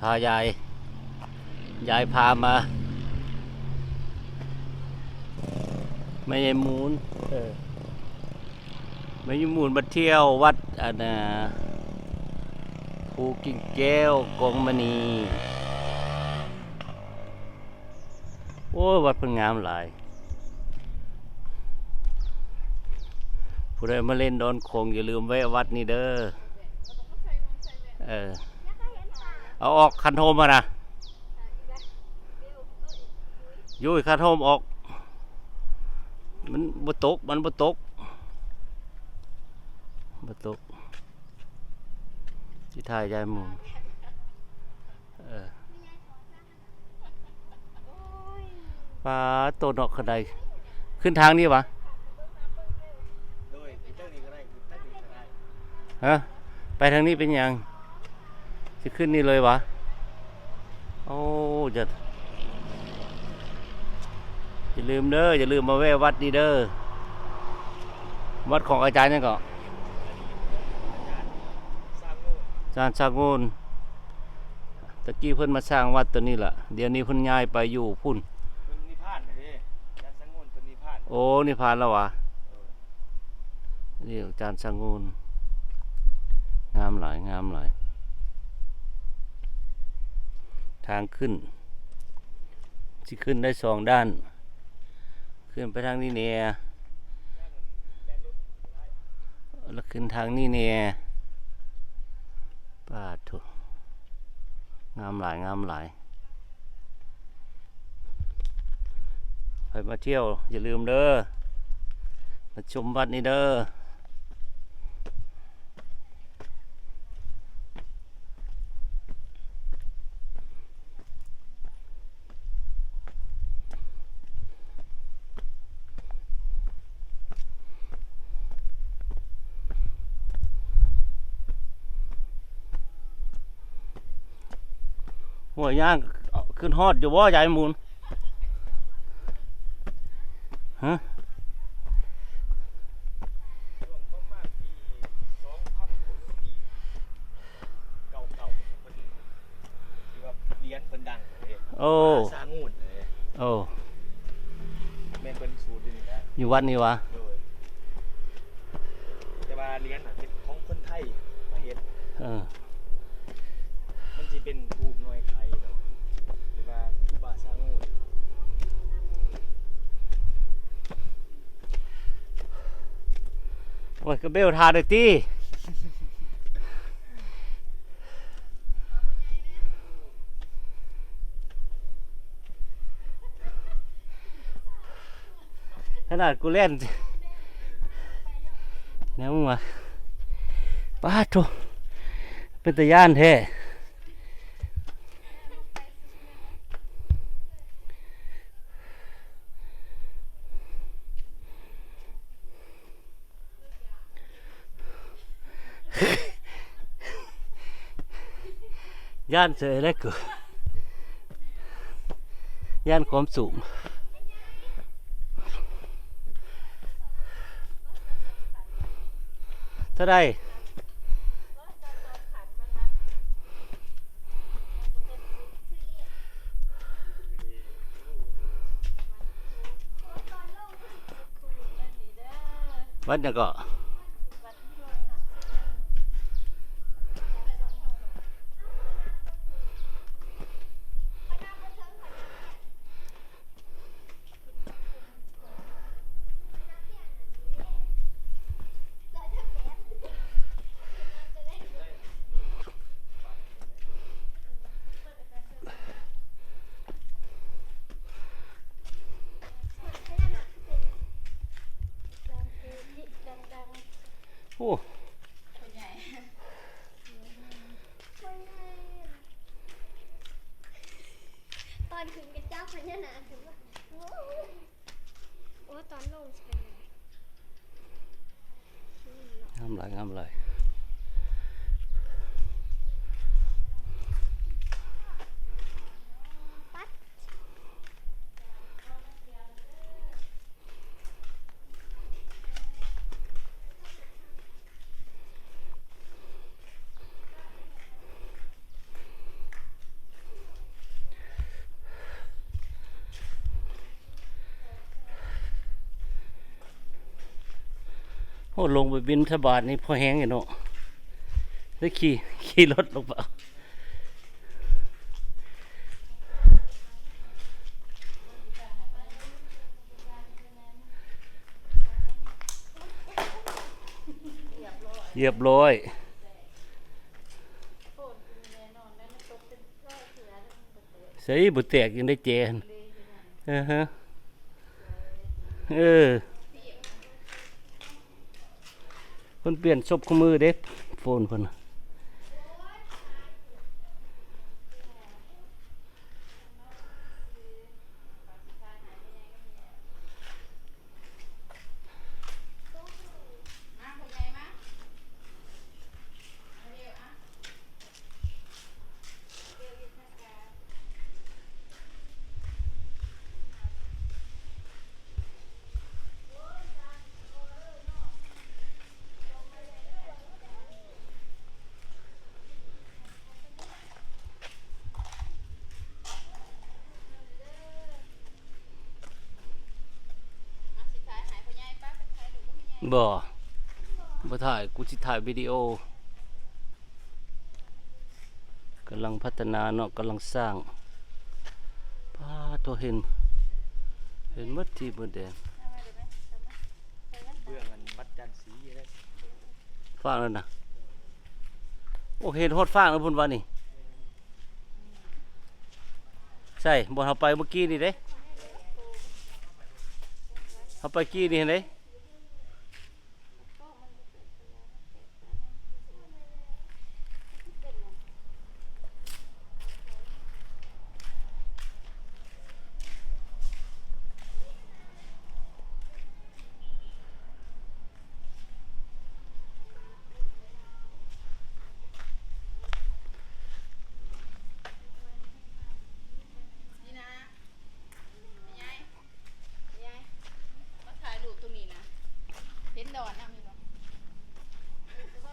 ພາຍາຍ ຍາຍພາມາ ແມ່ຍາຍມູນ ເອີ ແມ່ຍາຍມູນມາທ່ຽວວັດ ອັນນ່າ ພູກິ່ງແກ້ວ ກອງມະນີ. ໂອ້ຍ ວັດເພິ່ນງາມຫຼາຍ. ຜູ້ໃດມາຫຼິ້ນດອນຂອງ ຢ່າລືມແວະວັດນີ້ເດີ. ເອີ ເອົາອອກຄັນໂຮມຫັ້ນນະ. ຢູ່ຄັນໂຮມອອກ. ມັນບໍ່ຕົກ ມັນບໍ່ຕົກ ບໍ່ຕົກ. ຊິຖ່າຍຍາຍໝູ. ເອີ. ປາໂຕ ເນາະ ຄັນໄດ ຂຶ້ນທາງນີ້ຫວາ? ໂດຍ ຂຶ້ນທາງນີ້ກໍໄດ້ ຂຶ້ນທາງນີ້ກໍໄດ້. ຮະ ໄປທາງນີ້ເປັນຫຍັງ? ຊິຂຶ້ນນີ້ເລີຍຫວາ? ໂອ້ ຢ່າ ຢ່າລືມເດີ ຢ່າລືມມາແວະວັດນີ້ເດີ. ວັດຂອງອາຈານຫຍັງເກາະ? ອາຈານຊາງໂງນ. ຕະກີ້ເພິ່ນມາສ້າງວັດຕົວນີ້ລະ ດຽວນີ້ເພິ່ນຍ້າຍໄປຢູ່ພຸ້ນ. ເພິ່ນນິບພານແລ້ວເດ້ ອາຈານຊາງໂງນ ເພິ່ນນິບພານ. ໂອ້ ນິບພານແລ້ວຫວາ? ເອີ ນີ້ອາຈານຊາງໂງນ ງາມຫຼາຍ ງາມຫຼາຍ. ທາງຂຶ້ນ ຊິຂຶ້ນໄດ້ສອງດ້ານ ຂຶ້ນໄປທາງນີ້ແດ່ ແລ້ວຂຶ້ນທາງນີ້ແດ່. ປາໂທ້ ງາມຫຼາຍ ງາມຫຼາຍ. ໃຜມາທ່ຽວ ຢ່າລືມເດີ ມາຊົມວັດນີ້ເດີ. ໂອ້ຍ ຍ່າງຂຶ້ນຮອດຢູ່ບໍ່ ຍາຍໝູນ? ຮະ? ທີ່ວ່າຫຼຽນເພິ່ນດັງເດ້ ໂອ້ ສາງູນເດ້ ໂອ້ ແມ່ນເພິ່ນສູດຢູ່ນີ້ແຫຼະ ຢູ່ວັດນີ້ຫວາ? ໂດຍ ແຕ່ວ່າຫຼຽນນະເປັນຂອງຄົນໄທມາເຮັດ ເອີ ມັນຊິເປັນຮູບໜ່ວຍໄຂ່ເນາະ ຫຼືວ່າຄູບາສາງູນ. ໂອ້ຍ ກະເບວທ່າໄດ້ຕິ. ຂະໜາດກູແລ່ນ ແນວວ່າ ປາດໂທ້ ເປັນຕາຢ້ານແທ້. ຢ້ານເສີຍແລ້ວກູ ຢ້ານຄວາມສູງ. ເທົ່າໃດ? ວັດຫຍັງເກາະ? ໂອ້ ຕອນຂຶ້ນກະຈັບພະຍານາກຂຶ້ນມາ ໂອ້ ໂອ້ ຕອນລົງຊິເປັນຫຍັງ? ງາມຫຼາຍ ງາມຫຼາຍ. ໂ ລົງໄປບິນທະບາດນີ້ພໍແຮງຢູ່ເນາະ ໄດ້ຂີ່ ຂີ່ລົດລົງໄປ ຮຽບຮ້ອຍ. ໃສບໍ່ແຕກ ຍັງໄດ້ແຈຫັ້ນ ເອີ ເອີ ເພິ່ນປ່ຽນສົບຄູ່ມື້ເດ້ ໂຟນເພິ່ນ. ບໍ່ ບໍ່ຖ່າຍ ກູຊິຖ່າຍວິດີໂອ. ກຳລັງພັດທະນາເນາະ ກຳລັງສ້າງ. ປາໂທ ເຫັນ ເຫັນໝົດທີ່ໝົດແດນ ເບື້ອງອັນວັດຈັນສີເດ້ ຟາກນັ້ນນະ. ໂອ້ ເຫັນຮອດຟາກນັ້ນພຸ້ນວ່ານີ້. ໃສ ບ່ອນເຮົາໄປມື້ກີ້ນີ້ເດ້ ເຮົາໄປກີ້ນີ້ຫັ້ນເດ້.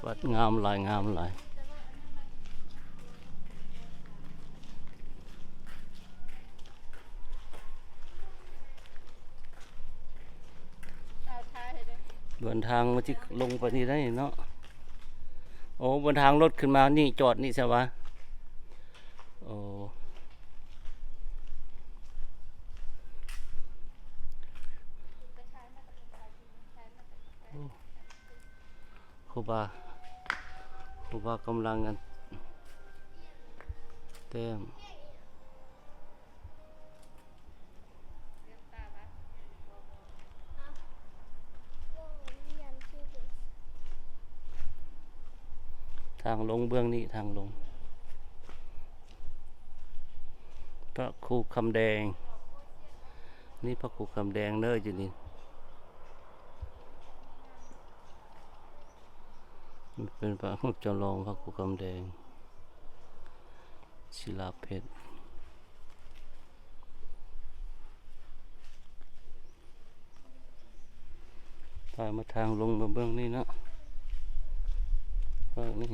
ວັດງາມຫຼາຍ ງາມຫຼາຍ. ເດີນທາງມັນຊິລົງໄປນີ້ໄດ້ເນາະ. ໂອ້ ເດີນທາງລົດຂຶ້ນມານີ້ ຈອດນີ້ຊະຫວາ. ໂອ້ ໂອ້ ຄູບາ ຄູບາກຳລັງອັນແຕ້ມ. ທາງລົງເບື້ອງນີ້ ທາງລົງ ພະຄູຄຳແດງ. ນີ້ພະຄູຄຳແດງເດີ ຢູ່ນີ້ ເປັນພະຮູບຈຳລອງພະຄູຄຳແດງ ສິລາເພັດ. ຖ້າມາທາງລົງມາເບິ່ງນີ້ເນາະ ເບິ່ງນີ້.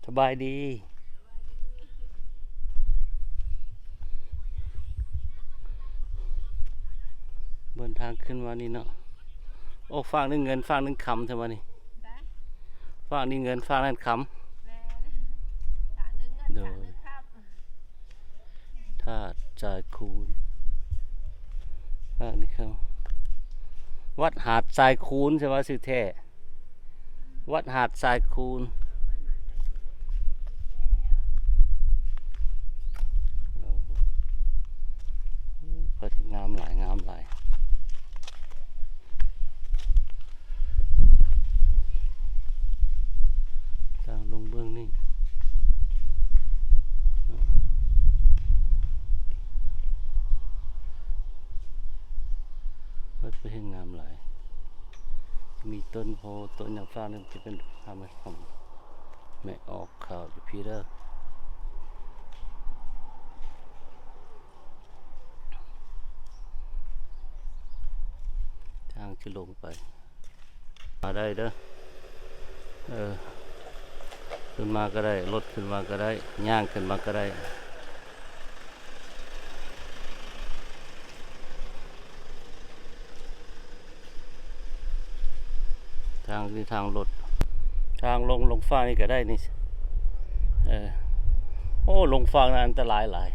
ສະບາຍດີ ເດີນທາງຂຶ້ນມານີ້ເນາະ. ໂອ້ ຟາກໜຶ່ງເງິນ ຟາກໜຶ່ງຄຳ ແທ້ວ່ານີ້ ຟາກນີ້ເງິນ ຟາກນັ້ນຄຳ. ໂດຍ ທາດຊາຍຄູນ ພາກນີ້ເຂົາ ວັດຫາດຊາຍຄູນ ໃຊ່ວ່າຊື່ແທ້ ວັດຫາດຊາຍຄູນ. ໂອ້ ພະອາທິດງາມຫຼາຍ ງາມຫຼາຍ. ທາງລົງເບື້ອງນີ້ ວັດພະແຮງງາມຫຼາຍ ມີຕົ້ນໂພຕົ້ນຫຍັງ ຟາກນີ້ຈະເປັນທຳມະຊາດ. ແມ່ອອກເຂົ້າຢູ່ພີ້ເດີ. ທາງຊິລົງໄປ ມາໄດ້ເດີ. ເອີ ຂຶ້ນມາກໍໄດ້ ລົດຂຶ້ນມາກໍໄດ້ ຍ່າງຂຶ້ນມາກໍໄດ້. ທາງນີ້ທາງລົດ ທາງລົງ ລົງຟາກນີ້ກໍໄດ້ນີ້. ເອີ ໂອ້ ລົງຟາກນັ້ນອັນຕະລາຍຫຼາຍ.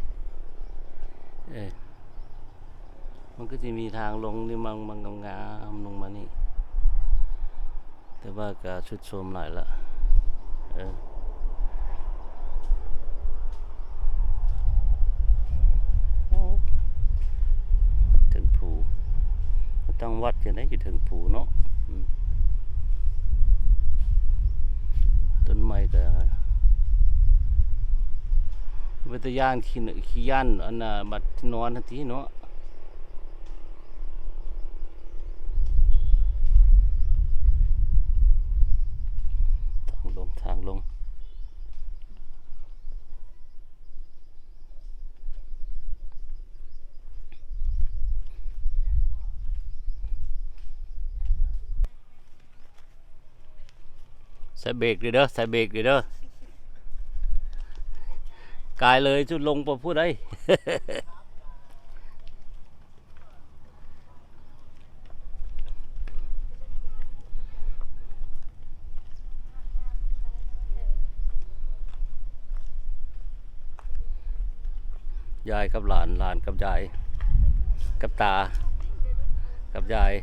ເອີ ມັນກໍຊິມີທາງລົງນີ້ມັງ ມັງງາມໆ ລົງມານີ້ ແຕ່ວ່າກໍຊຸດໂຊມຫຼາຍລະ. ເອີ ໂອ້ ເທິງພູ ຕັ້ງວັດຈັ່ງໃດຢູ່ເທິງພູເນາະ. ອືມ ຕົ້ນໄມ້ກໍເປັນຕາຢ້ານ ຂີ້ ຂີ້ຢ້ານ ອັນນ່າ ບັດນອນຫັ້ນຕິເນາະ. ທາງລົງ ທາງລົງ. ໃສ່ເບຣກດີເດີ ໃສ່ເບຣກດີເດີ. ກາຍເລີຍຈຸດລົງໄປພຸ້ນໃດ. ຍາຍກັບຫຼານ ຫຼານກັບຍາຍ ກັບຕາ ກັບຍາຍ.